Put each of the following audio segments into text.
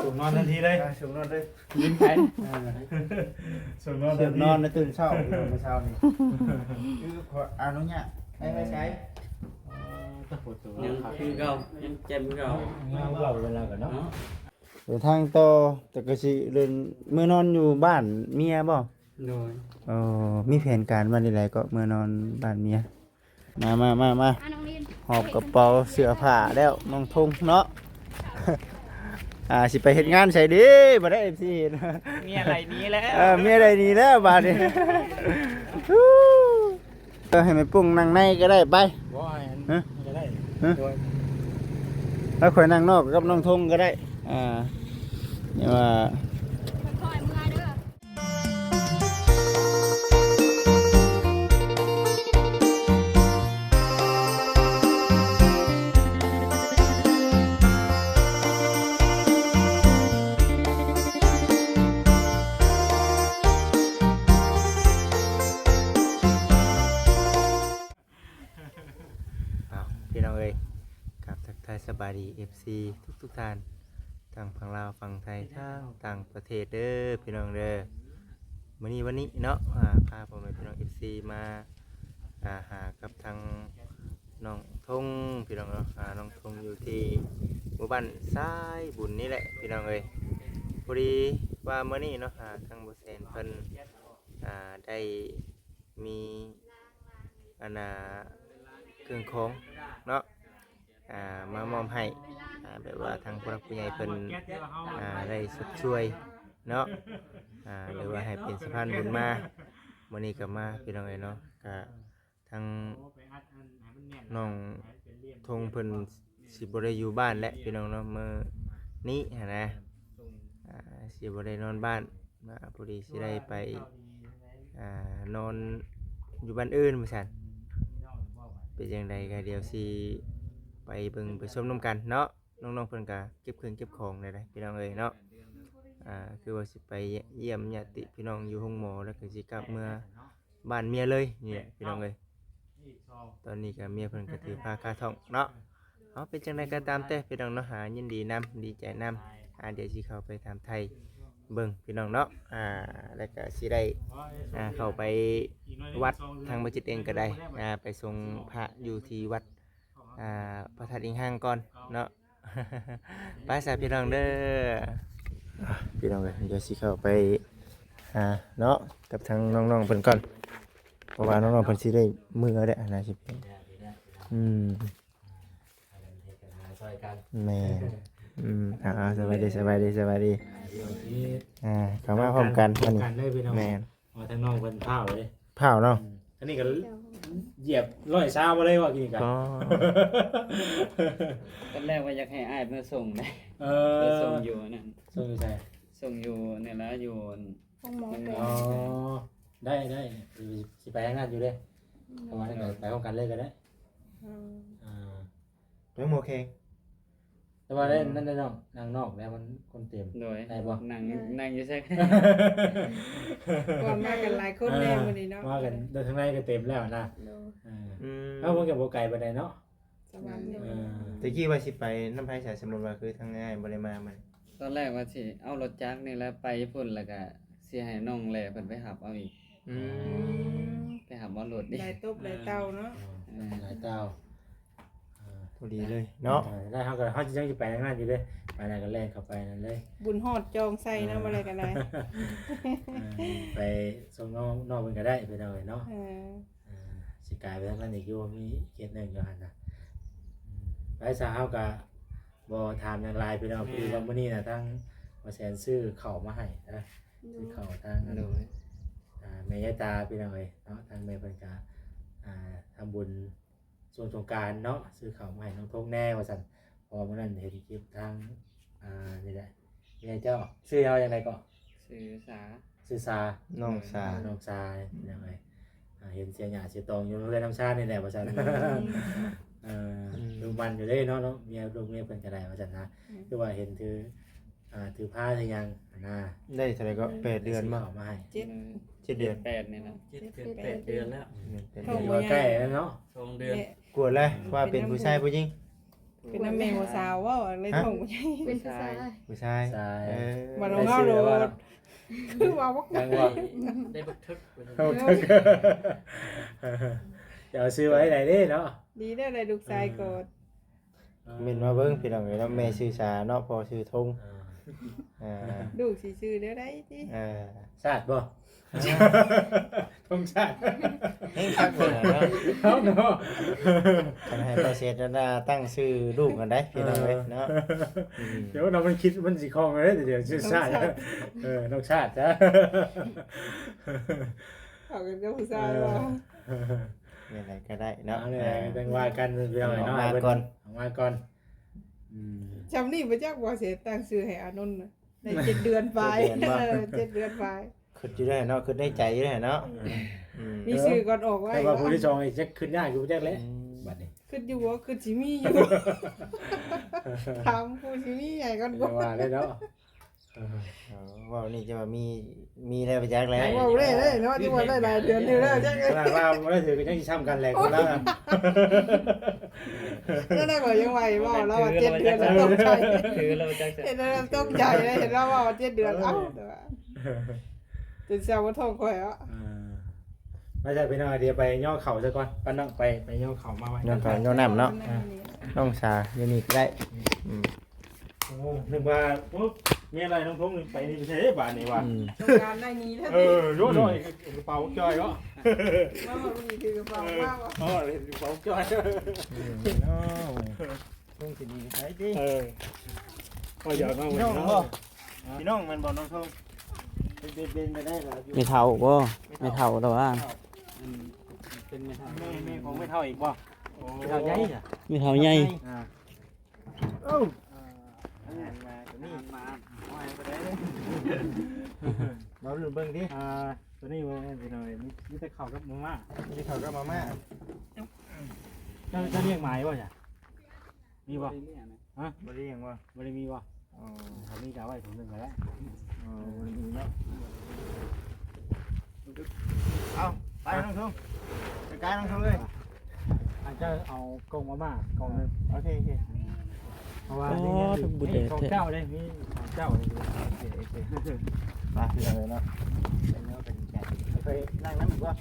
ສົ່ງນອນທັນທີເລີຍ ອ່າ ສົ່ງນອນເລີຍ ຍິງໃຜ ອ່າ ສົ່ງນອນທັນທີ ສົ່ງນອນໃນຕື່ນເຊົ້າ ມື້ເຊົ້ານີ້ ຄືຂໍອະນຸຍາດໃຫ້ໄປໃສ ຍັງຄືເກົ່າ ຍັງແຈ່ມຄືເກົ່າ ງາມເກົ່າເວລາກັນເນາະ ເນາະ ເດີນທາງຕໍ່ ແຕ່ກໍຊິເດີນ ເມືອນອນຢູ່ບ້ານເມຍບໍ່? ໂດຍ ເອີ ມີແຜນການວ່າແນວໃດກໍເມືອນອນບ້ານເມຍ? ມາ ມາ ມາ ມາ ອ່ະ ນ້ອງລິນ ຫອບກະເປົາເສື້ອຜ້າແລ້ວ ນ້ອງທົງເນາະ ອ່າ ຊິໄປເຮັດງານໃສເດ ບໍ່ໄດ້ ເອັຟຊີ ເຫັນ ເມຍໄລ່ໜີແລ້ວ ເອີ ເມຍໄລ່ໜີແລ້ວບາດນີ້ ເອີ ໃຫ້ແມ່ປຸ້ງນັ່ງໃນກໍໄດ້ໄປ ບໍ່ ໃຫ້ອັນ ຮະ ກໍໄດ້ ຮະ ໂດຍ ແລ້ວຂ້ອຍນັ່ງນອກກັບນ້ອງທົງກໍໄດ້ ອ່າ ແຕ່ວ່າ ຄ່ອຍໆເມືອເດີ. ອ້າວ ພີ່ນ້ອງເອີຍ ກາບທັກທາຍສະບາຍດີ ເອັຟຊີ ທຸກໆທ່ານ ທັງຝັ່ງລາວ ຝັ່ງໄທ ທັງຕ່າງປະເທດເດີ ພີ່ນ້ອງເດີ. ມື້ນີ້ວັນນີ້ເນາະ ອ່າ ພາພໍ່ແມ່ພີ່ນ້ອງ ເອັຟຊີ ມາ ອ່າ ຫາກັບທາງນ້ອງທົງ ພີ່ນ້ອງເນາະ ອ່າ ນ້ອງທົງຢູ່ທີ່ໝູ່ບ້ານສາຍບຸນນີ້ແຫຼະ ພີ່ນ້ອງເອີຍ. ພໍດີວ່າມື້ນີ້ເນາະ ອ່າ ທາງບໍ່ແສນເພິ່ນ ອ່າ ໄດ້ ມີອັນນ່າເຄື່ອງຂອງເນາະ ອ່າ ມາມອບໃຫ້ ອ່າ ແບບວ່າທາງຜູ້ຫຼັກຜູ້ໃຫຍ່ເພິ່ນ ອ່າ ໄດ້ຊົດຊ່ວຍເນາະ ອ່າ ຫຼືວ່າໃຫ້ເປັນສະພານບຸນມາ. ມື້ນີ້ກໍມາ ພີ່ນ້ອງເອີຍເນາະ ກະທາງນ້ອງທົງເພິ່ນ ຊິບໍ່ໄດ້ຢູ່ບ້ານແຫຼະພີ່ນ້ອງເນາະ ມື້ນີ້ຫັ້ນນະ ອ່າ ຊິບໍ່ໄດ້ນອນບ້ານ ອ່າ ພໍດີຊິໄດ້ໄປ ອ່າ ນອນຢູ່ບ້ານອື່ນວ່າຊັ້ນ. ເປັນຈັ່ງໃດກໍດຽວຊິໄປເບິ່ງໄປຊົມນຳກັນເນາະ. ນ້ອງໆເພິ່ນກໍເກັບເຄື່ອງເກັບຂອງແລ້ວເດ້ພີ່ນ້ອງເອີຍເນາະ ອ່າ ຄືວ່າຊິໄປຢ້ຽມຍາດຕິພີ່ນ້ອງຢູ່ໂຮງໝໍ ແລ້ວກໍຊິກັບເມືອ ບ້ານເມຍເລີຍນີ້ແຫຼະພີ່ນ້ອງເອີຍ. ຕອນນີ້ກໍເມຍເພິ່ນກໍຖືພາຄາທ້ອງເນາະ. ເອົາ ເປັນຈັ່ງໃດກໍຕາມແຕ່ພີ່ນ້ອງເນາະ ຫາ ຍິນດີນຳ ດີໃຈນຳ. ອ່າ ດຽວຊິເຂົ້າໄປຖາມໄຖ່ເບິ່ງພີ່ນ້ອງເນາະ ອ່າ ແລ້ວກໍຊິໄດ້ ອ່າ ເຂົ້າໄປວັດ ທາງບໍ່ຈິດເອງກໍໄດ້ ອ່າ ໄປສົ່ງພະຢູ່ທີ່ວັດ ອ່າ ພະທາດອີງຮັງກ່ອນເນາະ. ໄປຊະພີ່ນ້ອງເດີ ອ່ະ ພີ່ນ້ອງເອີຍ ດຽວຊິເຂົ້າໄປຫາເນາະ ກັບທາງນ້ອງໆເພິ່ນກ່ອນ ເພາະວ່ານ້ອງໆເພິ່ນຊິໄດ້ເມືອແລ້ວນະ ຊິ ອືມ ແມ່ນ ອືມ ອ່າ ສະບາຍດີ ສະບາຍດີ ສະບາຍດີ ອ່າ ເຂົ້າມາພ້ອມກັນ ພ້ອມກັນເລີຍພີ່ນ້ອງ ແມ່ນ. ວ່າທາງນ້ອງເພິ່ນພ້າວເດ້ ພ້າວເນາະ ອືມ ອັນນີ້ກໍຢຽບຮ້ອຍຊາວບໍ່ໄດ້ວ່າກິນກັນ ອໍ ຕອນແລກວ່າຢາກໃຫ້ອ້າຍມາສົ່ງເດ້ ເອີ ໄປສົ່ງຢູ່ອັນນັ້ນ ສົ່ງຢູ່ໃສ ສົ່ງຢູ່ນີ້ລະ ຢູ່ໂຮງໝໍ ອໍ ໄດ້ ໄດ້ ຊິໄປທາງນັ້ນຢູ່ເດ້ ອືມ ເພາະວ່າໄປພ້ອມກັນເລີຍກໍໄດ້ ອືມ ອ່າ ຍັງບໍ່ແຂງ ແຕ່ວ່າໄດ້ ອືມ ນັ້ນໄດ້ນ້ອງ ນັ່ງນອກແລ້ວມັນຄົນເຕັມ ໂດຍ ໄດ້ບໍ່ ນັ່ງ ອືມ ນັ່ງຢູ່ໃສ ເພາະວ່າມາກັນຫຼາຍຄົນແນ່ ເອີ ມື້ນີ້ເນາະ ມາກັນ ໂດຍ ທາງໃນກໍເຕັມແລ້ວນະ ໂດຍ ເອີ ອືມ ເອົາ ມັນກໍບໍ່ໄກປານໃດເນາະ ສະຫວັນຢູ່ ເອີ ແຕ່ກີ້ວ່າຊິໄປນຳໃຜຊະ ສົມມຸດວ່າຄືທາງອ້າຍບໍ່ໄດ້ມາມື້ນີ້ ຕອນແລກວ່າຊິເອົາລົດຈັກນີ້ແຫຼະໄປພຸ້ນ ແລ້ວກໍຊິໃຫ້ນ້ອງແຫຼເພິ່ນໄປຮັບເອົາອີກ ອືມ ໄປຮັບເອົາລົດນີ້ ຫຼາຍຕົບຫຼາຍເຕົ່າເນາະ ເອີ ຫຼາຍເຕົ່າ ພໍດີເລີຍເນາະ ເອີ ແລ້ວເຮົາກໍ ເຮົາຍັງຊິໄປທາງນັ້ນຢູ່ເດ້ ໄປນັ້ນກໍແລ່ນເຂົ້າໄປນັ້ນເລີຍ ບຸນຮອດຈອງໃສ່ເນາະ ເອີ ບໍ່ໄດ້ກໍໄດ້ ເອີ ໄປສົ່ງນ້ອງ ນ້ອງເພິ່ນກໍໄດ້ ໄປເນາະ ເອີ ເອີ ຊິກາຍໄປທາງນັ້ນອີກຢູ່ ມີເຂດໜຶ່ງຢູ່ຫັ້ນນະ ອືມ ໄປຊະ ເຮົາກໍບໍ່ຖາມຫຍັງຫຼາຍພີ່ນ້ອງ ແມ່ນ ພໍດີວ່າມື້ນີ້ນະ ທາງບໍ່ແສນຊື້ເຂົ້າມາໃຫ້ນະ ໂດຍ ຊື້ເຂົ້າທາງ ໂດຍ ອ່າ ແມ່ຍາຍຕາພີ່ນ້ອງເອີຍເນາະ ທາງແມ່ເພິ່ນກໍ ອ່າ ທຳບຸນ ຊ່ວງສົງການເນາະ ຊື້ເຂົ້າມາໃຫ້ນ້ອງທົງແດ່ວ່າຊັ້ນ ເພາະວ່າມື້ນັ້ນເຫັນຄລິບທາງ ອ່າ ນີ້ແຫຼະ ເມຍເຈົ້າ ຊື່ເຈົ້າຈັ່ງໃດເກາະ? ຊື່ສາ ຊື່ສາ ນ້ອງສາ ນ້ອງສາ ພີ່ນ້ອງເອີຍ ອ່າ ເຫັນເສຍຫຍ້າເສຍຕອງຢູ່ເຮືອນນ້ຳຊານີ້ແຫຼະວ່າຊັ້ນ ອືມ ເອີ ອືມ ລູກໝັ່ນຢູ່ເດ້ເນາະ ເນາະ ເມຍ ລູກເມຍເພິ່ນກໍໄດ້ວ່າຊັ້ນນະ ອືມ ຄືວ່າເຫັນຖື ອ່າ ຖືພາຖືຫຍັງຫັ້ນນະ ໄດ້ເທົ່າໃດເກາະ? ແປດເດືອນບໍ່? ເຈັດ ເຈັດເດືອນ ແປດນີ້ນະ ເຈັດ ເຈັດ ແປດເດືອນແລ້ວ ແມ່ນ ແປດເດືອນ ໃກ້ແລ້ວເນາະ ສອງເດືອນ ກວດແລ້ວວ່າເປັນຜູ້ຊາຍຜູ້ຍິງ ເປັນນຳແມ່ຜູ້ສາວເວົ້າເລີຍ ຮະ? ທ້ອງຜູ້ໃຫຍ່ ເປັນຜູ້ຊາຍ ຜູ້ຊາຍ ຜູ້ຊາຍ ເອີ ບັດ ໄດ້ ຂອງເຮົາ ຊື່ແລ້ວ ໂລດ ເນາະ ຄືວ່າບັກ ຍັງວ່າ ໄດ້ບັກເຖິກ ເອົາເຖິກ ຈະເອົາຊື່ໄວ້ໃດເດ້ເນາະ ດີແລ້ວໄດ້ລູກຊາຍກ່ອນ ເອີ ເມັນມາເບິ່ງພີ່ນ້ອງເອີຍເນາະ ແມ່ຊື່ສາເນາະ ພໍ່ຊື່ທົງ ເອີ ອ່າ ລູກຊິຊື່ແນວໃດຕິ ເອີ ຊາດບໍ່? ທງຊາດ ເຮີ້ຍ ຄັກເລີຍເນາະ ເອົາເນາະ ຄັນໃຫ້ປະເສດນັ້ນນະ ຕັ້ງຊື່ລູກກັນໄດ໋ ພີ່ນ້ອງເອີຍເນາະ ເອີ ອືມ ດຽວເນາະ ມັນຄິດ ມັນຊິຄ່ອງເລີຍ ດຽວຊື່ຊາດ ທງຊາດ ເອີ ທງຊາດຊະ ເອົາກັນກັບຜູ້ຊາຍວ່າ ເອີ ແນວໃດກໍໄດ້ເນາະ ເອົາແນວໃດ ອ່າ ຈັ່ງວ່າກັນ ພີ່ນ້ອງເນາະ ເອົາມາກ່ອນ ເອົາມາກ່ອນ ອືມ ຊ່ຳນີ້ບໍ່ຈັກວ່າຊິຕັ້ງຊື່ໃຫ້ອານົນນະ ໄດ້ເຈັດເດືອນປາຍ ເຈັດເດືອນບໍ່? ເອີ ເຈັດເດືອນປາຍ ຄິດຢູ່ເດ້ເນາະ ຄິດໃນໃຈຢູ່ເດ້ເນາະ ອືມ ອືມ ມີຊື່ກ່ອນອອກໄວ້ ແຕ່ວ່າຜູ້ທີສອງນີ້ຈັກຄິດຍາກຢູ່ຈັກແຫຼະ ອືມ ບັດນີ້ ຄິດຢູ່ບໍ່? ຄິດຊິມີຢູ່ ຖາມຜູ້ຊິມີໃຫຍ່ກ່ອນບໍ່ ວ່າໄດ້ເນາະ ເອີ ເວົ້ານີ້ຈະວ່າມີ ມີແລ້ວໄປຈັກແລ້ວ ເວົ້າໄດ້ເດ້ເນາະ ທີ່ວ່າໄດ້ຫຼາຍເດືອນຢູ່ແລ້ວຈັກ ຂະໜາດວ່າບໍ່ໄດ້ຖືກກໍຍັງຊິຊ້ຳກັນແຫຼະ ຄົນລະ ນັ້ນແຫຼະ ຂ້ອຍຍັງວ່າເວົ້າລາວວ່າເຈັດເດືອນ ຕົກໃຈ ຖືລາວຈັກ ເຫັນລາວຕົກໃຈເດ້ ເຫັນລາວວ່າເຈັດເດືອນ ເອົ້າ ແຕ່ວ່າຈົນເຊາບໍ່ທ້ອງຂ້ອຍເນາະ ເອີ ມາຊະພີ່ນ້ອງ ດຽວໄປຍໍເຂົ້າຊະກ່ອນ ປານ້ອງໄປ ໄປຍໍເຂົ້າມາໄວ້ ຍໍເຂົ້າຍໍນ້ຳເນາະ ອ່າ ນ້ອງສາຢູ່ນີ້ກໍໄດ້ ອືມ ອືມ ໂອ້ ນຶກວ່າ ໂອ້ ເມຍໄລ່ນ້ອງທົງນີ້ໄປນີ້ໄປໃສເດ້ບາດນີ້ວ່າ ອືມ ຕ້ອງການໄດ້ນີ້ແລ້ວ ເອີ ໂຍນເອົາກະເປົາຈ່ອຍເນາະ ມາຮອດນີ້ຖືກະເປົາມາບໍ່ ເອີ ເອົາກະເປົາຈ່ອຍ ອືມ ນ້ອງ ຄົງຊິໜີໄປໃສຕິ ເອີ ກໍຢາກເອົາ ພີ່ນ້ອງບໍ່ ພີ່ນ້ອງແມ່ນບໍ່ນ້ອງທົງ ເປັນ ເປັນໄປໄດ້ລະ ແມ່ເຖົ້າບໍ່ ແມ່ເຖົ້າ ແມ່ເຖົ້າແລ້ວວ່າ ເປັນແມ່ເຖົ້າ ແມ່ ແມ່ຂອງແມ່ເຖົ້າອີກບໍ່ ໂອ້ ແມ່ເຖົ້າໃຫຍ່ ແມ່ເຖົ້າໃຫຍ່ ອ່າ ໂອ້ ອ່າ ອາຫານມາຕົວນີ້ ອາຫານມາ ເອົາໃຫ້ບໍ່ໄດ້ເດ້ ລອງເບິ່ງຕິ ອ່າ ຕົວນີ້ບໍ່ແມ່ນພີ່ນ້ອງ ມີ ມີແຕ່ເຂົ້າກັບມາມ່າ ມີແຕ່ເຂົ້າກັບມາມ່າ ເຈົ້າ ເຈົ້າລ້ຽງໝາຢູ່ບໍ່ຈ້ະ ມີບໍ່ ບໍ່ໄດ້ລ້ຽງນະ ຮະ ບໍ່ໄດ້ລ້ຽງບໍ່ ບໍ່ໄດ້ມີບໍ່ ອໍ ຖ້າມີກໍເອົາໄວ້ຖົງໜຶ່ງກໍໄດ້ ອໍ ບໍ່ໄດ້ມີເນາະ ເອົາ ໄປນ້ອງທົງ ໄປກາຍນ້ອງທົງເອີຍ ອາດຈະເອົາກ່ອງມາມ່າກ່ອງໜຶ່ງ ໂອເຄ ໂອເຄ ເພາະວ່າ ອໍ ນີ້ ນີ້ ຂອງເຈົ້າເດ້ ມີຂອງເຈົ້າເດ້ ໂອເຄ ໂອເຄ ໄປເລີຍເນາະ ໄປນັ່ງນຳອີກບໍ່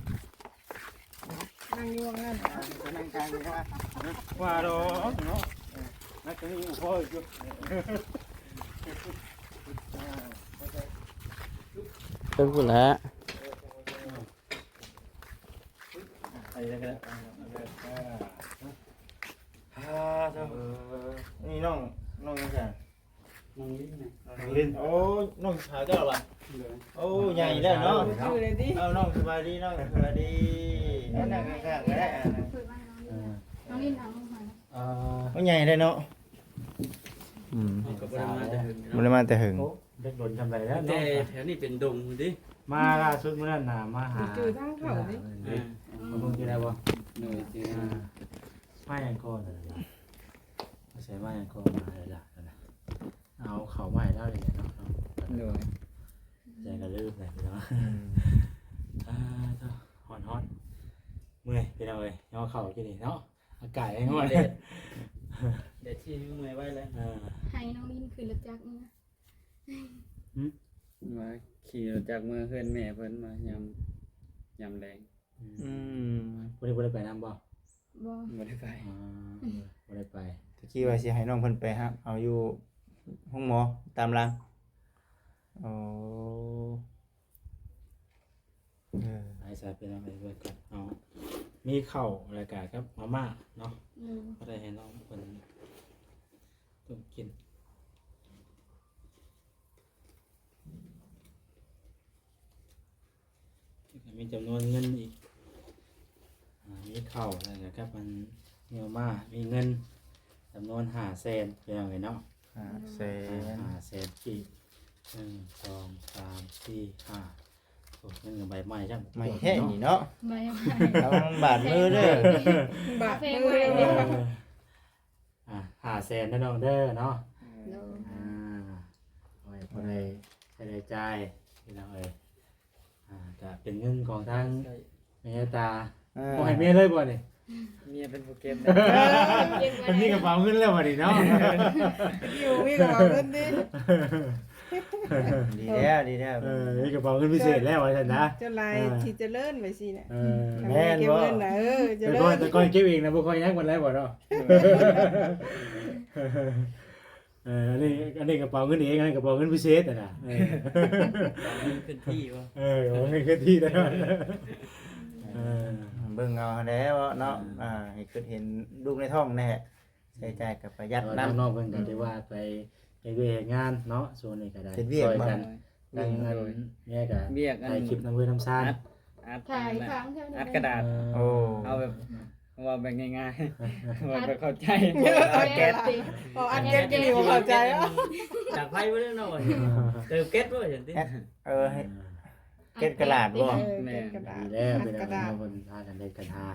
ນັ່ງຢູ່ວ່າງນັ້ນ ອ່າ ໄປນັ່ງກາງຢູ່ວ່າ ວ່າດອກເນາະ ເອີ ນັ່ງກໍມີຢູ່ພໍຢູ່ ເຖິງພຸ້ນແຫຼະ ໄປແລ້ວກໍໄດ້ ອ່າ ເດີ ນີ້ນ້ອງ ນ້ອງຫຍັງຊັ້ນ? ນ້ອງລິນນະ ນ້ອງລິນ ໂອ້ ນ້ອງສາວເຈົ້າຫວາ? ໂດຍ ໂອ້ ໃຫຍ່ແລ້ວເນາະ ຊື່ເລີຍຕິ ເອົາ ນ້ອງສະບາຍດີ ນ້ອງສະບາຍດີ ເອົານັ່ງຂ້າງໆກໍໄດ້ ອ່າ ນ້ອງລິນເອົາ ເອີ ໂອ້ ໃຫຍ່ແລ້ວເນາະ ອືມ ເຮົາກໍບໍ່ໄດ້ມາແຕ່ເຫິງ ບໍ່ໄດ້ມາແຕ່ເຫິງ ໂອ້ ຈັກດົນສ່ຳໃດແລ້ວເນາະ ແຕ່ແຖວນີ້ເປັນດົງພຸ້ນຕິ ມາລ່າສຸດມື້ນັ້ນນະ ມາຫາ ຈື່ທາງເຂົ້າຕິ ເອີ ເບິ່ງຈື່ໄດ້ບໍ່? ໂດຍ ຈື່ ອ່າ ມາຫຍັງກ່ອນນະ ໃສ່ມາຫຍັງກ່ອນ ມາແລ້ວລະ ເອົາເຂົ້າມາໃຫ້ລາວນີ້ແຫຼະເນາະ ໂດຍ ໃສ່ກະລືມແຫຼະພີ່ນ້ອງ ອືມ ອ່າ ຮ້ອນໆ ເມື່ອຍພີ່ນ້ອງເອີຍ ຍໍເຂົ້າກິນນີ້ເນາະ ອາກາດແຮງຮ້ອນ ແດດ ແດດທີ່ເມື່ອຍໄວເລີຍ ເອີ ໃຫ້ນ້ອງລິນຂຶ້ນລົດຈັກເມືອ ຫື? ມາຂີ່ລົດຈັກເມືອເຮືອນແມ່ເພິ່ນມາຍາມ ຍາມແລງ ອືມ ອືມ ບໍ່ໄດ້ ບໍ່ໄດ້ໄປນຳບໍ່? ບໍ່ ບໍ່ໄດ້ໄປ ອໍ ບໍ່ໄດ້ໄປ ຕະກີ້ວ່າຊິໃຫ້ນ້ອງເພິ່ນໄປຮັບເອົາຢູ່ໂຮງໝໍຕາມຫຼັງ ໂອ້ ເອີ ໄປຊະ ໄປນຳໄປເບິ່ງກ່ອນເນາະ ມີເຂົ້າແລ້ວກະກັບມາມ່າເນາະ ໂດຍ ພໍໄດ້ໃຫ້ນ້ອງເພິ່ນຕົ້ມກິນ ແລ້ວກໍມີຈຳນວນເງິນອີກ ອ່າ ມີເຂົ້າ ແລ້ວກໍກັບອັນ ມາມ່າ ມີເງິນຈຳນວນຫ້າແສນ ພີ່ນ້ອງເອີຍເນາະ ຫ້າແສນ ຫ້າແສນກີບ ໜຶ່ງ ສອງ ສາມ ສີ່ ຫ້າ ໂອ້ ເງິນກໍໃບໃໝ່ຊ້ຳ ໃໝ່ແທ້ນີ້ເນາະ ໃບໃໝ່ ລະວັງບາດມືເດີ ບາດມື ເອີ ອ່າ ຫ້າແສນເດີນ້ອງເດີເນາະ ໂດຍ ອ່າ ເອົາໄວ້ພໍໄດ້ໃຊ້ໄດ້ຈ່າຍ ພີ່ນ້ອງເອີຍ ອ່າ ກະເປັນເງິນຂອງທາງແມ່ຍາຍຕາ ເອີ ບໍ່ໃຫ້ເມຍເລີຍບໍ່ນີ້? ເມຍເປັນຜູ້ເກັບ ເອີ ເກັບໄວ້ ມັນມີກະເປົາເງິນແລ້ວບັດນີ້ເນາະ ຢູ່ມີກະເປົາເງິນຕິ ດີແລ້ວ ດີແລ້ວ ເອີ ມີກະເປົາເງິນພິເສດແລ້ວວ່າຊັ້ນນະ ເຈົ້າຫຼາຍ ເອີ ທີ່ຈະເລີນໄປຊີ້ນະ ເອີ ຄັນແມ່ນບໍ່ ເກັບເງິນນະ ເອີ ຈະເລີນ ແຕ່ກ່ອນ ແຕ່ກ່ອນເກັບເອງນະ ບໍ່ຄ່ອຍຍັກປານໃດບໍ່ເນາະ ເອີ ອັນນີ້ ອັນນີ້ກະເປົາເງິນເອງ ອັນນັ້ນກະເປົາເງິນພິເສດຫັ້ນນະ ເອີ ເປັນທີ່ບໍ່ ເອີ ເປັນທີ່ແລ້ວ ເອີ ເບິ່ງເອົາຫັ້ນແຫຼະເນາະ ອ່າ ໃຫ້ຄິດເຫັນລູກໃນທ້ອງແດ່ ໃຊ້ຈ່າຍກະປະຢັດນຳ ນ້ອງເພິ່ນກະຖືວ່າໄປເຮັດວຽກເຮັດງານເນາະ ຊ່ວງນີ້ກະໄດ້ ເຮັດວຽກ ຊ່ອຍກັນ ທັງອັນເມຍກະ ວຽກອັນ ຖ່າຍຄລິບນຳເຮືອນນຳຊານ ອັດ ອັດ ຖ່າຍຂ້າງເທື່ອນີ້ ອັດກະດາດ ເອີ ໂອ້ ເອົາແບບ ເວົ້າແບບງ່າຍໆ ເວົ້າແບບເຂົ້າໃຈ ເອີ ອັດແກັດ ເວົ້າອັດແກັດກະດີບໍ່ເຂົ້າໃຈ ດັງໄຟບໍ່ໄດ້ເນາະ ເຕີມແກັດບໍ່ຊັ້ນຕິ ເອີ ເກັດກະດາດບໍ່ ເອີ ແມ່ນ ເກັດກະດາດ ດີແລ້ວ ອັດກະດາດ ເພິ່ນພາກັນເຮັດກັນຫາ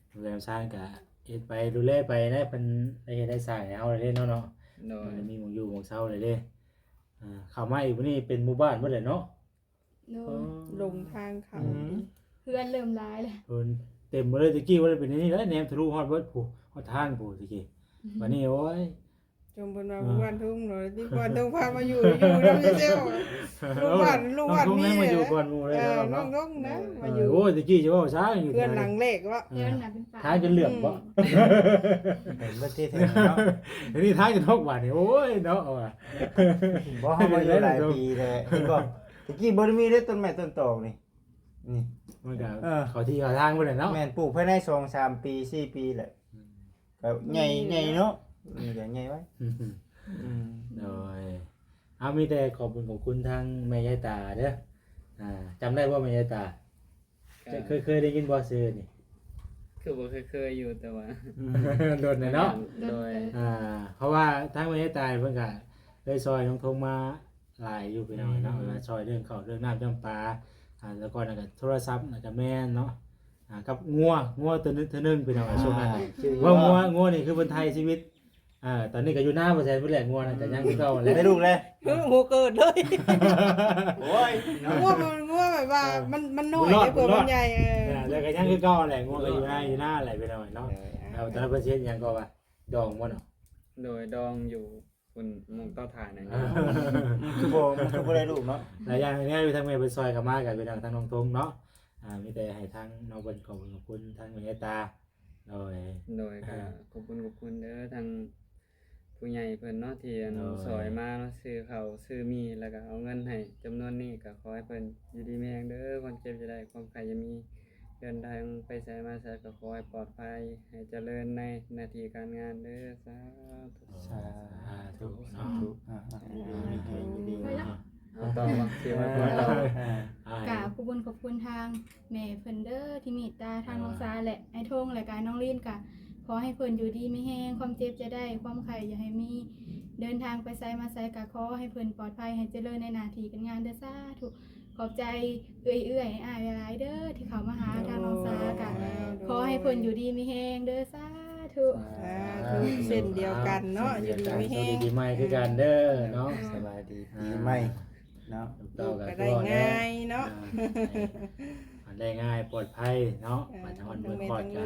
ເຮືອນຊານກະເຮັດໄປ ດູແລໄປແຫຼະ ເພິ່ນໄດ້ເຮັດໄດ້ສ້າງໃຫ້ເຮົາແລ້ວເນາະ ໂດຍ ເຮົາໄດ້ມີໝ່ອງຢູ່ໝ່ອງເຊົາແລ້ວເດ້ ອ່າ ເຂົ້າມາອີກມື້ນີ້ເປັນໝູ່ບ້ານເບິດແຫຼະເນາະ ໂດຍ ອໍ ຫຼົງທາງເຂົ້າ ອືມ ເຮືອນເລີ່ມຫຼາຍແລ້ວ ເພິ່ນເຕັມເບິດເລີຍ ແຕ່ກີ້ບໍ່ໄດ້ເປັນແນວນີ້ເລີຍ ແນມທະລຸຮອດເບິດພຸ້ນ ຮອດທາງພຸ້ນແຕ່ກີ້ ອືມ ບາດນີ້ ໂອ້ຍ ຈົ່ມເພິ່ນວ່າ ອ່າ ຜູ້ບ້ານທົ່ງເນາະ ທີ່ບ້ານທົ່ງພາມາຢູ່ ຢູ່ນຳເຊວ ເອີ ລູກບ້ານ ລູກບ້ານນີ້ ມາຢູ່ກ່ອນໝູ່ເລີຍ ເອີ ເນາະ ນ້ອງທົ່ງນະ ເອີ ມາຢູ່ ໂອ້ຍ ແຕ່ກີ້ຈະເວົ້າຊ້າຢູ່ ເຮືອນຫຼັງແລກວະ ເອີ ເຮືອນນະເປັນປ່າ ທາງຈົນເຫຼືອງບໍ່ ອືມ ເຫັນບໍ່ຕິເຖິງເນາະ ດຽວນີ້ທາງຈົນຫົກບາດນີ້ ໂອ້ຍເນາະ ວ່າ ບໍ່ ເຮົາມາຢູ່ຫຼາຍປີແລ້ວ ເຫັນບໍ່ ແຕ່ກີ້ບໍ່ໄດ້ມີເດ້ຕົ້ນໄມ້ຕົ້ນຕອກນີ້ ນີ້ ມັນກະ ເອີ ເຂົ້າທີ່ເຂົ້າທາງພຸ້ນແຫຼະເນາະ ແມ່ນ ປູກພາຍໃນສອງສາມປີ ສີ່ປີແຫຼະ ອືມ ກະໃຫຍ່ ໃຫຍ່ເນາະ ນີ້ກະໃຫຍ່ໄວ ອືມ ອືມ ໂດຍ ເອົາ ມີແຕ່ຂອບບຸນຂອບຄຸນທາງແມ່ຍາຍຕາເດີ ອ່າ ຈຳໄດ້ບໍ່ແມ່ຍາຍຕາ ເຄີຍ ເຄີຍໄດ້ຍິນບໍ່ຊື່ນີ້ ຄືບໍ່ເຄີຍ ເຄີຍຢູ່ ແຕ່ວ່າ ອືມ ດົນແລ້ວເນາະ ໂດຍ ອ່າ ເພາະວ່າທາງແມ່ຍາຍຕາເພິ່ນກະເຄີຍຊ່ອຍນ້ອງທົ່ງມາ ຫຼາຍຢູ່ພີ່ນ້ອງເນາະ ອືມ ວ່າຊ່ອຍເລື່ອງເຂົ້າເລື່ອງນ້ຳຈຳປາ ອ່າ ແລ້ວກໍນັ້ນກໍໂທລະສັບ ແລ້ວກໍແມ່ນເນາະ ອ່າ ກັບງົວ ງົວໂຕໜຶ່ງ ໂຕໜຶ່ງພີ່ນ້ອງ ອ່າ ຊ່ວງນັ້ນ ອ່າ ວ່າງົວ ງົວນີ້ຄືເພິ່ນໄຖ່ຊີວິດ ອ່າ ຕອນນີ້ກໍຢູ່ນາບໍ່ແຊນພຸ້ນແຫຼະ ງົວນັ້ນກໍຍັງຄືເກົ່າແຫຼະ ໄດ້ລູກແລ້ວ ໂອ້ໂຫ ເກີດເລີຍ ໂອ້ຍ ງົວມັນ ງົວແບບວ່າ ເອີ ມັນ ມັນນ້ອຍ ມັນລອດ ເດ້ ມັນລອດ ມັນໃຫຍ່ ເອີ ເອີ ແລ້ວກໍຍັງຄືເກົ່າແຫຼະ ງົວກໍຢູ່ນາ ຢູ່ນາແຫຼະພີ່ນ້ອງເນາະ ເອີ ແລ້ວຕອນນັ້ນເພິ່ນຊິເຮັດຫຍັງກໍວ່າ ດອງບໍ່ເນາະ ໂດຍ ດອງຢູ່ ພຸ້ນໝ່ອງເຕົາຖ່ານນັ້ນ ອ່າ ຄືບໍ່ ຄືບໍ່ໄດ້ລູກເນາະ ຫຼາຍຢ່າງແນວຢູ່ທາງແມ່ເພິ່ນຊ່ອຍເຂົ້າມາ ກໍຄືທາງ ທາງນ້ອງທົ່ງເນາະ ອ່າ ມີແຕ່ໃຫ້ທາງນ້ອງເພິ່ນຂອບຄຸນຂອບຄຸນທາງແມ່ຕາ ໂດຍ ໂດຍ ອ່າ ກໍຂອບຄຸນຂອບຄຸນເດີ ທາງຜູ້ໃຫຍ່ເພິ່ນເນາະ ທີ່ອັນ ໂດຍ ຊ່ອຍມາເນາະ ຊື້ເຂົ້າຊື້ໝີ່ ແລ້ວກໍເອົາເງິນໃຫ້ຈຳນວນນີ້ ກໍຂໍໃຫ້ເພິ່ນຢູ່ດີມີແຮງເດີ ຄວາມເຈັບຢ່າໄດ້ ຄວາມໄຂ້ຢ່າມີ ເດີນທາງໄປໃສມາໃສກໍຂໍໃຫ້ປອດໄພ ໃຫ້ຈະເລີນໃນໜ້າທີ່ການງານເດີ ສາທຸ ສາທຸເນາະ ສາທຸ ອ່າ ອ່າ ເອົາຕໍ່ບໍ່ ຊິວ່າຕໍ່ ອ່າ ອ່າ ກາບຂອບຄຸນຂອບຄຸນທາງແມ່ເພິ່ນເດີ ທີ່ເມດຕາທາງ ອ່າ ນ້ອງສາ ແລະ ອ້າຍທົ່ງ ແລະກະນ້ອງລີນ ກະຂໍໃຫ້ເພິ່ນຢູ່ດີມີແຮງ ຄວາມເຈັບຢ່າໄດ້ ຄວາມໄຂ້ຢ່າໃຫ້ມີ ເດີນທາງໄປໃສມາໃສກະຂໍໃຫ້ເພິ່ນປອດໄພ ໃຫ້ຈະເລີນໃນໜ້າທີ່ການງານເດີ ສາທຸ. ຂອບໃຈເອື້ອຍໆ ອ້າຍໆ ຫຼາຍໆ ເດີ ທີ່ເຂົ້າມາຫາທາງນ້ອງສາ ກະ ໂດຍ ຂໍໃຫ້ເພິ່ນຢູ່ດີມີແຮງເດີ ສາທຸ ສາທຸ ເຊັ່ນດຽວກັນເນາະ ຢູ່ດີມີແຮງ ໂຊກດີປີໃໝ່ຄືກັນເດີເນາະ ສະບາຍດີປີໃໝ່ເນາະ ລູກກໍໄດ້ງ່າຍເນາະ ອ່າ ໄດ້ງ່າຍປອດໄພເນາະ ເອີ ບາດຮອດມື້ຄອດກະ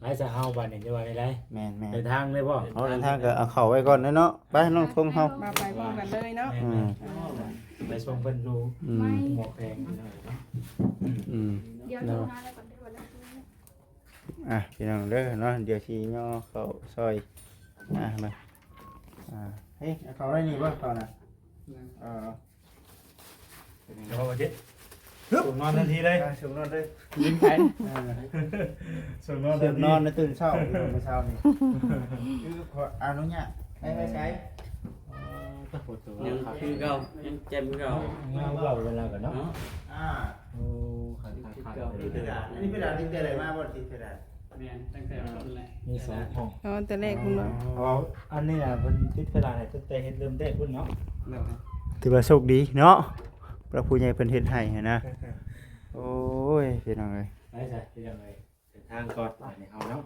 ໄປຊະເຮົາບາດນີ້ ຈະວ່າແນວໃດ ແມ່ນໆ ເດີນທາງເລີຍບໍ່ ເຮົາເດີນທາງກໍເອົາເຂົ້າໄວ້ກ່ອນເນາະ ໄປນ້ອງທົ່ງເຮົາ ມາໄປພ້ອມກັນເລີຍເນາະ ອືມ ໄປສົ່ງເພິ່ນຢູ່ ອືມ ໝວກແດງເນາະ ອືມ ດຽວໂທຫາແລ້ວກໍໄດ້ວ່າ ອ່ະ ພີ່ນ້ອງເດີເນາະ ດຽວຊິຍໍເຂົ້າຊ່ອຍ ອ່ະ ມາ ອ່າ ເຮີ້ຍ ເອົາເຂົ້າໄວ້ນີ້ບໍ່ ເຂົ້ານະ ເອີ ເປັນຫຍັງບໍ່ເຈັບ ຊຸກນອນທັນທີເລີຍ ອ່າ ຊຸກນອນເລີຍ ຍິງໄປ ອ່າ ຊຸກນອນທັນທີ ຊຸກນອນໃນຕື່ນເຊົ້າ ມື້ເຊົ້ານີ້ ຄືຂໍອະນຸຍາດ ໃຫ້ໄປໃສ ອໍ ຕະໂພດໂຕ ຍັງຄືເກົ່າ ຍັງເຈັບຄືເກົ່າ ງາມເກົ່າເວລາກັນເນາະ ອ່າ ໂອ້ ຄັກໆ ອັນນີ້ເປັນອັນນີ້ເກີດມາບໍ່ ຕິດເພດານ ແມ່ນ ຕັ້ງແຕ່ຕົ້ນແຫຼະ ມີສອງຫ້ອງ ອໍ ແຕ່ແລກພຸ້ນເນາະ ອໍ ອັນນີ້ນະເພິ່ນຕິດເພດານໃຫ້ຕັ້ງແຕ່ເຮັດເລີ່ມແລກພຸ້ນເນາະ ໂດຍ ຖືວ່າໂຊກດີເນາະ ພະຜູ້ໃຫຍ່ເພິ່ນເຮັດໃຫ້ຫັ້ນນະ ໂອ້ຍ ພີ່ນ້ອງເອີຍ ໄປຊະ ພີ່ນ້ອງເອີຍ ເດີນທາງກ່ອນບາດນີ້ເຮົາເນາະ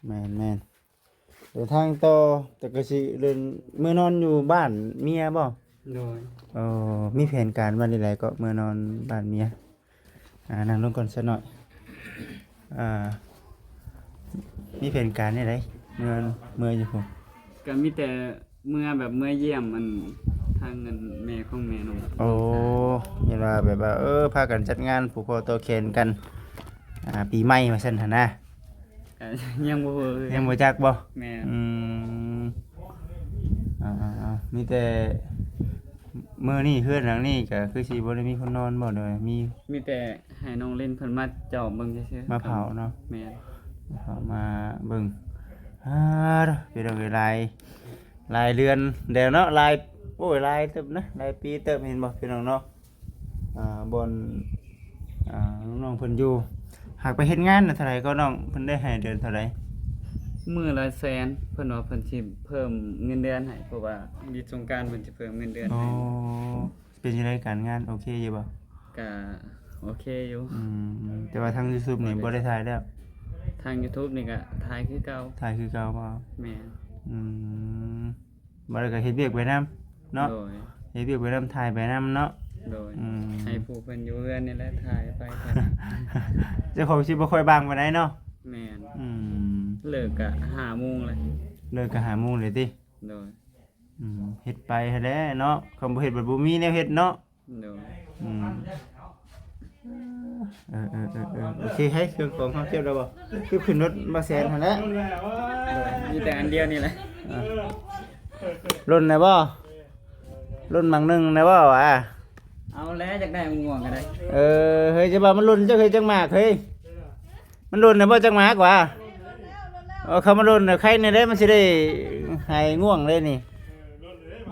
ແມ່ນໆ ເດີນທາງຕໍ່ ແຕ່ກໍຊິເດີນ ເມືອນອນຢູ່ບ້ານເມຍບໍ່? ໂດຍ ເອີ ມີແຜນການວ່າແນວໃດກໍເມືອນອນບ້ານເມຍ ອ່າ ນັ່ງລົງກ່ອນສັກໜ້ອຍ ອ່າ ມີແຜນການແນວໃດ ເມື່ອ ເມື່ອຢູ່ພຸ້ນ? ກໍມີແຕ່ເມືອແບບເມືອຢ້ຽມອັນທາງອັນແມ່ຂອງແມ່ນ້ອງ. ໂອ້ ເຫັນວ່າແບບວ່າ ເອີ ພາກັນຈັດງານຜູກຄໍຕໍ່ແຂນກັນ ອ່າ ປີໃໝ່ວ່າຊັ້ນຫັ້ນນະ. ກໍຍັງບໍ່ຮູ້ຄືກັນ ຍັງບໍ່ຈັກບໍ່? ແມ່ນ. ອືມ ອ່າໆໆ ມີແຕ່ມື້ນີ້ເຮືອນຫຼັງນີ້ກໍຄືຊິບໍ່ໄດ້ມີຄົນນອນບໍ່ ຫຼືວ່າມີ? ມີແຕ່ໃຫ້ນ້ອງລິນເພິ່ນມາຈອບເບິ່ງຊື່ໆ ມາເຝົ້າເນາະ. ແມ່ນ. ເຂົ້າມາເບິ່ງ ອ່າ ພີ່ນ້ອງເອີຍ ຫຼາຍ ຫຼາຍເດືອນແລ້ວເນາະ ຫຼາຍ ໂອ້ຍ ຫຼາຍເຕີບນະ ຫຼາຍປີເຕີບ ເຫັນບໍ່ພີ່ນ້ອງເນາະ. ອ່າ ບ່ອນ ອ່າ ນ້ອງໆເພິ່ນຢູ່ ຫາກໄປເຮັດງານນະ ເທົ່າໃດກໍນ້ອງ ເພິ່ນໄດ້ໃຫ້ເດືອນເທົ່າໃດ? ມື້ລະແສນ ເພິ່ນວ່າເພິ່ນຊິເພີ່ມເງິນເດືອນໃຫ້ ເພາະວ່າວິດສົງການເພິ່ນຊິເພີ່ມເງິນເດືອນໃຫ້. ອໍ ເປັນຈັ່ງໃດການງານ ໂອເຄຢູ່ບໍ່? ກະໂອເຄຢູ່. ອືມ ແຕ່ວ່າທາງ YouTube ນີ້ບໍ່ໄດ້ຖ່າຍແລ້ວ? ທາງ YouTube ນີ້ກະຖ່າຍຄືເກົ່າ. ຖ່າຍຄືເກົ່າບໍ່? ແມ່ນ. ອືມ ບໍ່ໄດ້ກໍເຮັດວຽກໄປນຳເນາະ. ໂດຍ. ເຮັດວຽກໄປນຳ ຖ່າຍໄປນຳເນາະ. ໂດຍ. ອືມ ໃຫ້ຜູ້ເພິ່ນຢູ່ເຮືອນນີ້ແຫຼະຖ່າຍໄປ. ເຈົ້າຂອງຊິບໍ່ຄ່ອຍບາງປານໃດເນາະ. ແມ່ນ. ອືມ ເລີກກະຫ້າໂມງແລ້ວ. ເລີກກະຫ້າໂມງເລີຍຕິ? ໂດຍ. ອືມ ເຮັດໄປຫັ້ນແຫຼະເນາະ ຄັນບໍ່ເຮັດບັດບໍ່ມີແນວເຮັດເນາະ. ໂດຍ. ອືມ ເອີໆໆໆ ໂອເຄ ໃຫ້ເຄື່ອງຂອງເຮົາເກັບແລ້ວບໍ່? ຄືຂຶ້ນລົດບໍ່ແຊນຫັ້ນແຫຼະ. ໂດຍ ມີແຕ່ອັນດຽວນີ້ແຫຼະ. ອ່າ ຫຼົ່ນແດ່ບໍ່? ຫຼົ່ນໝາກໜຶ່ງແດ່ບໍ່ຫວາ? ເອົາແຫຼະ ຢາກໄດ້ມ່ວງກໍໄດ້. ເອີ ເຮີ້ຍ ຈະວ່າມັນຫຼົ່ນ ເຈົ້າເຮີ້ຍ ຈັກໝາກເຮີ້ຍ. ມັນຫຼົ່ນນະບໍ່ ຈັກໝາກຫວາ? ເອີ ຄັນມັນຫຼົ່ນນະ ໄຄແນ່ເດ້ ມັນຊິໄດ້ຫາຍງ່ວງເດ້ນີ້.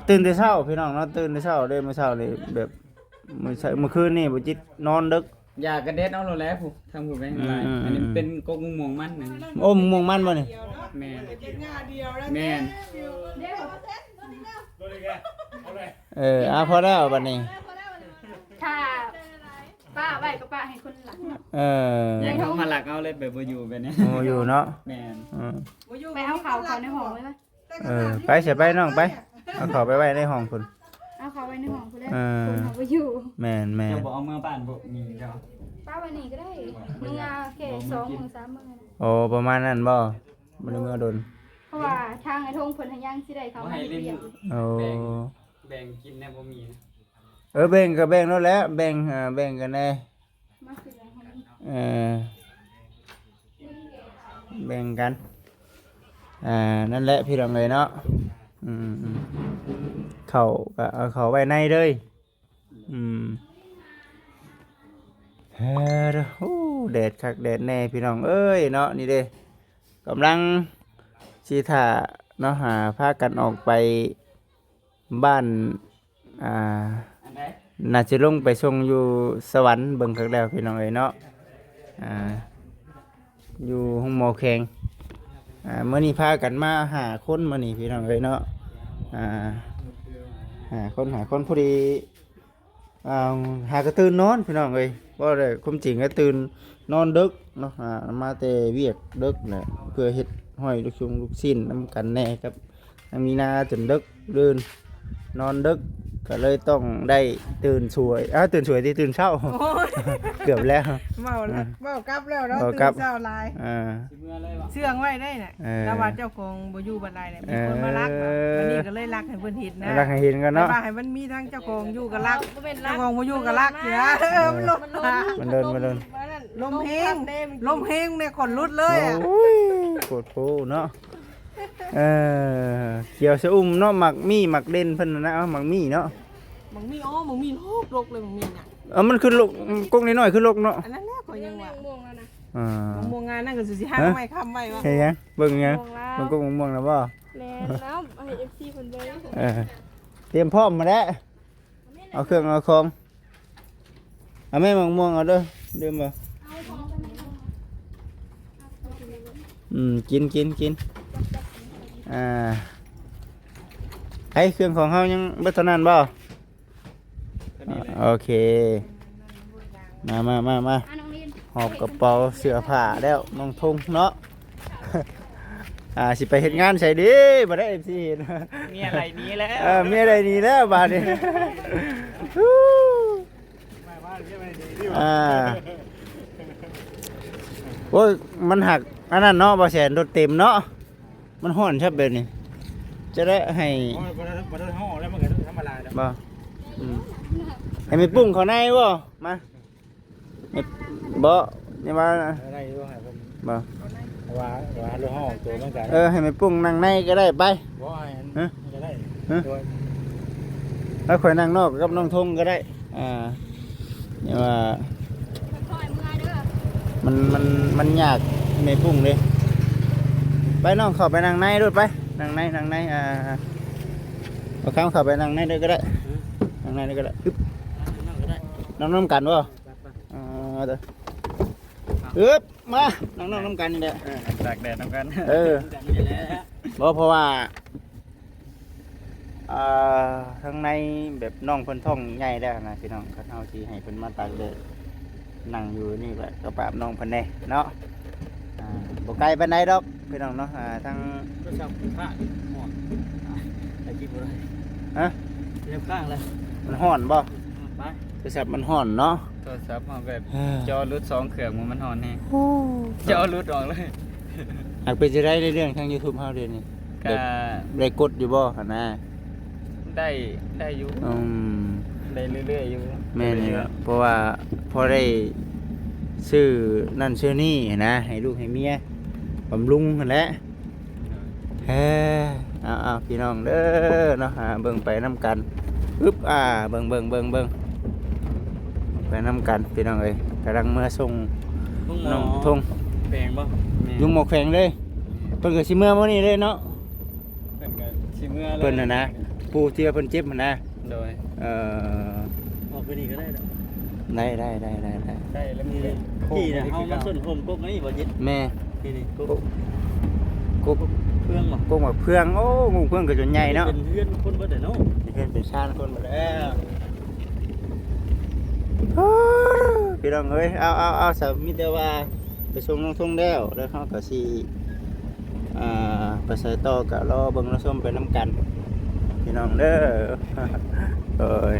ຕື່ນແຕ່ເຊົ້າພີ່ນ້ອງເນາະ ຕື່ນແຕ່ເຊົ້າເດ້ ມື້ເຊົ້ານີ້ແບບ ມື້ເຊົ້າ ມື້ຄືນນີ້ບໍ່ຈິດນອນດຶກ. ຢາກະເດັດເອົາໂລດແຫຼະ ຜູ້ ທາງຜູ້ແມ່ນຫຼາຍ. ອືມໆໆ ອັນນີ້ເປັນກົກມ່ວງມັນນະ. ໂອ້ ມ່ວງມັນບໍ່ນີ້? ແມ່ນ. ແມ່ນ. ເອີ ເອົາ ພໍແລ້ວບັດນີ້. ຖ້າ ປ້າໄວ້ກໍປ້າໃຫ້ຄົນລັກ. ເອີ ຍັງເຂົ້າມາລັກເອົາເລີຍ ແບບບໍ່ຢູ່ແບບນີ້. ບໍ່ຢູ່ເນາະ. ແມ່ນ. ອືມ ໄປເອົາເຂົ້າເຂົ້າໃນຫ້ອງເລີຍ. ເອີ ໄປຊະ ໄປນ້ອງໄປ ເອົາເຂົ້າໄປໄວ້ໃນຫ້ອງພຸ້ນ. ເອົາເຂົ້າໄວ້ໃນຫ້ອງພຸ້ນເດີ. ເອີ ຄົນເຮົາບໍ່ຢູ່. ແມ່ນໆ ເຈົ້າບໍ່ເອົາເມືອບ້ານບໍ່? ມີເຈົ້າ ປ້າໄວ້ນີ້ກໍໄດ້. ເມືອແຄ່ສອງມື້ສາມມື້. ໂອ້ ປະມານນັ້ນບໍ່? ບໍ່ໄດ້ເມືອດົນ ເພາະວ່າທາງໄອ້ທົງເພິ່ນຫາຍັງຊິໄດ້ເຂົ້າມາເຮັດວຽກ. ໂອ້ ແບ່ງ ແບ່ງກິນແດ່ບໍ່ມີ. ເອີ ແບ່ງກໍແບ່ງໂລດແຫຼະ ແບ່ງ ເອີ ແບ່ງກັນແດ່. ມາກິນແລ້ວ ເອີ ແບ່ງກັນ. ອ່າ ນັ້ນແຫຼະພີ່ນ້ອງເອີຍເນາະ. ອືມໆ ເຂົ້າກໍເອົາເຂົ້າໄວ້ໃນເລີຍ. ອືມ ເອີ ໂອ້ ແດດຄັກແດດແນ່ພີ່ນ້ອງເອີຍເນາະ. ນີ້ເດ້ ກຳລັງຊິຖ້າເນາະ ຫາພາກັນອອກໄປ ບ້ານ ອ່າ ໜ້າຈະລົງໄປສົ່ງຢູ່ສະຫວັນ ເບິ່ງຄັກແລ້ວພີ່ນ້ອງເອີຍເນາະ. ອ່າ ຢູ່ໂຮງໝໍແຂວງ. ອ່າ ມື້ນີ້ພາກັນມາຫ້າຄົນ ມື້ນີ້ພີ່ນ້ອງເອີຍເນາະ. ອ່າ ຫ້າຄົນ ຫ້າຄົນ ພໍດີ ອ່າ ຫາກະຕື່ນນອນພີ່ນ້ອງເອີຍ. ເວົ້າແລ້ວຄວາມຈິງກະຕື່ນນອນດຶກເນາະ. ອ່າ ມາແຕ່ວຽກດຶກແຫຼະ ເພື່ອເຮັດຮ້ອຍລູກຊຸງລູກຊິ້ນນຳກັນແດ່ກັບ ຍັງມີນາຈົນເດິກ ຕື່ນນອນເດິກ ກໍເລີຍຕ້ອງໄດ້ຕື່ນສວຍ ອ້າ ຕື່ນສວຍຕິ ຕື່ນເຊົ້າ. ໂອ້ຍ ເກືອບແລ້ວ ເວົ້າແລ້ວ ອ່າ ເວົ້າກັບແລ້ວເນາະ ເວົ້າກັບ ຕື່ນເຊົ້າຫຼາຍ ອ່າ ຊິເມືອເລີຍຫວາ? ເຊື່ອງໄວ້ໄດ້ນະ ເອີ ແຕ່ວ່າເຈົ້າຂອງບໍ່ຢູ່ບັດໃດແຫຼະ ມີຄົນມາລັກ ເອີ ບັດນີ້ກໍເລີຍລັກໃຫ້ເພິ່ນເຫັນນະ ລັກໃຫ້ເຫັນກ່ອນເນາະ ແຕ່ວ່າໃຫ້ມັນມີທັງເຈົ້າຂອງຢູ່ກໍລັກ ເຈົ້າຂອງບໍ່ຢູ່ກໍລັກເທື່ອ ເອີ ມັນລົນ ມັນລົນ ມັນລົນ ມັນລົນ ລົມແຮງ ລົມແຮງແດ່ ຂົນຫຼຸດເລີຍ ໂອ້ຍ ໂພດໂພເນາະ. ເອີ ຂຽວຊະອຸ່ມເນາະ ໝາກມີ້ໝາກເດັ່ນເພິ່ນນະ ເອົາໝາກມີ້ເນາະ ໝາກມີ້ ອໍ ໝາກມີ້ດກໆ ເລີຍ ໝາກມີ້ນະ ເອີ ມັນຄືດົກ ກົກນ້ອຍໆ ຄືດົກເນາະ ອັນນັ້ນແຫຼະຂ້ອຍຍັງວ່າ ອ່າ ໝາກມ່ວງງານນັ້ນກໍຊິຫາໄວ້ຄ້ຳໄວ້ວ່າ ເຮັດຫຍັງ ເບິ່ງຫຍັງ ໝາກມ່ວງລາວ ເບິ່ງກົກໝາກມ່ວງນະບໍ່ ແມ່ນແລ້ວ ເອົາໃຫ້ເອັຟຊີເພິ່ນເບິ່ງ ເອີ ຕຽມພ້ອມມາແລ້ວ ເອົາເຄື່ອງເອົາຂອງ ເອົາແມ່ໝາກມ່ວງເອົາເດີ ລືມບໍ່ ອືມ ກິນ ກິນ ກິນ ອ່າ ໃຫ້ເຄື່ອງຂອງເຮົາຍັງເບິດເທົ່ານັ້ນບໍ່? ໂອເຄ ມາ ມາ ມາ ມາ ອ່ະ ນ້ອງລິນ ຫອບກະເປົາເສື້ອຜ້າແລ້ວ ນ້ອງທົງເນາະ ອ່າ ຊິໄປເຮັດງານໃສດີ ບໍ່ໄດ້ເອັຟຊີເຫັນ ເມຍໄລ່ໜີແລ້ວ ເອີ ເມຍໄລ່ໜີແລ້ວບາດນີ້ ອ່າ ໂອ້ຍ ມັນຫາກອັນນັ້ນເນາະ ບໍ່ແສນ ລົດເຕັມເນາະ ມັນຮ້ອນຊະແບບນີ້ ຈະໄດ້ໃຫ້ ໂອ້ຍ ບໍ່ໄດ້ ບໍ່ໄດ້ຮ້ອນແລ້ວ ມັນກໍທຳມະດາແລ້ວ ບໍ່ ອືມ ໃຫ້ແມ່ປຸ້ງເຂົ້າໃນບໍ່ ມາ ບໍ່ ນີ້ວ່າ ເອີ ໄດ້ຢູ່ ໃຫ້ເພິ່ນ ບໍ່ ວ່າ ວ່າລົດເຮົາອອກຕົວເໝືອນກັນ ເອີ ໃຫ້ແມ່ປຸ້ງນັ່ງໃນກໍໄດ້ ໄປ ບໍ່ ໃຫ້ ຮະ ກໍໄດ້ ຮະ ໂດຍ ແລ້ວຂ້ອຍນັ່ງນອກກັບນ້ອງທົງກໍໄດ້ ອ່າ ແຕ່ວ່າ ຄ່ອຍໆເມືອເດີ ມັນ ມັນ ມັນຍາກແມ່ປຸ້ງເດ້ ໄປນ້ອງເຂົ້າໄປນັ່ງໃນໂລດ ໄປ ນັ່ງໃນ ນັ່ງໃນ ອ່າ ບໍ່ຄຳເຂົ້າໄປນັ່ງໃນເດີກໍໄດ້ ນັ່ງໃນເດີກໍໄດ້ ອຶບ ນັ່ງກໍໄດ້ ນັ່ງນຳກັນບໍ່ ອ່າ ເດີ ອຶບ ມາ ນັ່ງນອກນຳກັນນີ້ແຫຼະ ເອີ ຕາກແດດນຳກັນ ເອີ ບໍ່ ເພາະວ່າ ອ່າ ທາງໃນແບບນ້ອງເພິ່ນທ້ອງໃຫຍ່ແລ້ວນະພີ່ນ້ອງ ຄັນເຮົາຊິໃຫ້ເພິ່ນມາຕາກແດດ ນັ່ງຢູ່ນີ້ແຫຼະ ກໍປາບນ້ອງເພິ່ນແດ່ເນາະ ອ່າ ບໍ່ໄກປານໃດດອກພີ່ນ້ອງເນາະ ອ່າ ທາງ ໂທລະສັບຂ້າງ ຮ້ອນ ໄປກິນບໍ່ໄດ້ ຮະ ເລັບຂ້າງເລີຍ ມັນຮ້ອນບໍ່ ໄປ ໂທລະສັບມັນຮ້ອນເນາະ ໂທລະສັບເຮົາແບບ ເອີ ຈໍຫຼຸດສອງເຄື່ອງ ມັນຮ້ອນແຮງ ໂອ້ ຈໍຫຼຸດອອກເລີຍ ຫາກເປັນຈັ່ງໃດໃນເລື່ອງທາງຢູທູບເຮົາດຽວນີ້ ກະ ແບບໄດ້ກົດຢູ່ບໍ່ຫັ້ນນະ ໄດ້ ໄດ້ຢູ່ ອືມ ໄດ້ເລື້ອຍໆຢູ່ ແມ່ນຢູ່ ເພາະວ່າພໍໄດ້ຊື້ນັ້ນຊື້ນີ້ຫັ້ນນະ ໃຫ້ລູກໃຫ້ເມຍ ບຳລຸງຫັ້ນແຫຼະ ເອີ ເອົາໆ ພີ່ນ້ອງເດີເນາະ ຫາເບິ່ງໄປນຳກັນ ອຶບ ອ່າ ເບິ່ງໆ ເບິ່ງ ໄປນຳກັນພີ່ນ້ອງເອີຍ ກຳລັງເມືອສົ່ງ ໂຮງໝໍ ນ້ອງທົງ ແຂວງບໍ່ ແມ່ນ ໂຮງໝໍແຂວງເລີຍ ເພິ່ນກໍຊິເມືອມື້ນີ້ເລີຍເນາະ ເພິ່ນກໍຊິເມືອເລີຍ ເພິ່ນຫັ້ນນະ ຜູ້ທີ່ວ່າເພິ່ນເຈັບຫັ້ນນະ ໂດຍ ເອີ ອອກໄປນີ້ກໍໄດ້ດອກ ໄດ້ ໄດ້ ໄດ້ ໄດ້ ໄດ້ ໄດ້ແລ້ວ ນີ້ ມີ ຂີ່ນະ ເຮົາມາຊົນໂຮມກົກນີ້ບໍ່ຈິດ ແມ່ນ ນີ້ໆ ກົກ ກົກ ກົກເຟືອງບໍ່ ກົກໝາກເຟືອງ ໂອ້ ກົກເຟືອງກໍຈົນໃຫຍ່ເນາະ ເປັນເຮືອນຄົນເບິດແຫຼະເນາະ ເປັນເຮືອນເປັນຊານຄົນເບິດແລ້ວ ພີ່ນ້ອງເອີຍ ເອົາ ເອົາ ເອົາ ສະ ມີແຕ່ວ່າໄປສົ່ງນ້ອງທົງແລ້ວ ແລ້ວເຮົາກໍຊິ ອ່າ ໄປໃສຕໍ່ກໍລໍເບິ່ງລໍຊົມໄປນຳກັນ ພີ່ນ້ອງເດີ ໂດຍ.